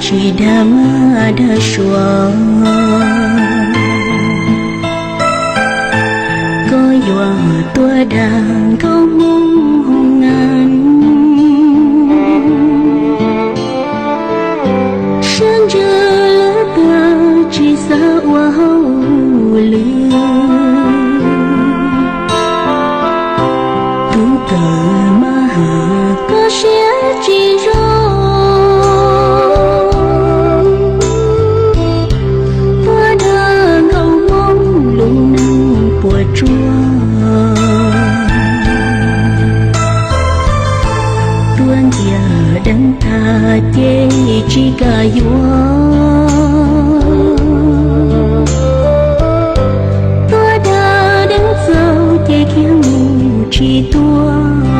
Tsis dag mab dag suav, koj yuav tuaj dag nkauj Hmoob hoo na. Siab ntsws lawv tag tsis xav ua hauj lwm. Tub kawm mab has koj siab tsis zoo, tuaj dag nkauj Hmoob lub neej puas tsuaj. Tuaj ntiav deev tag ces tsis kam yuav, tuaj dag deev txaus ces khiav mus tsis tuaj.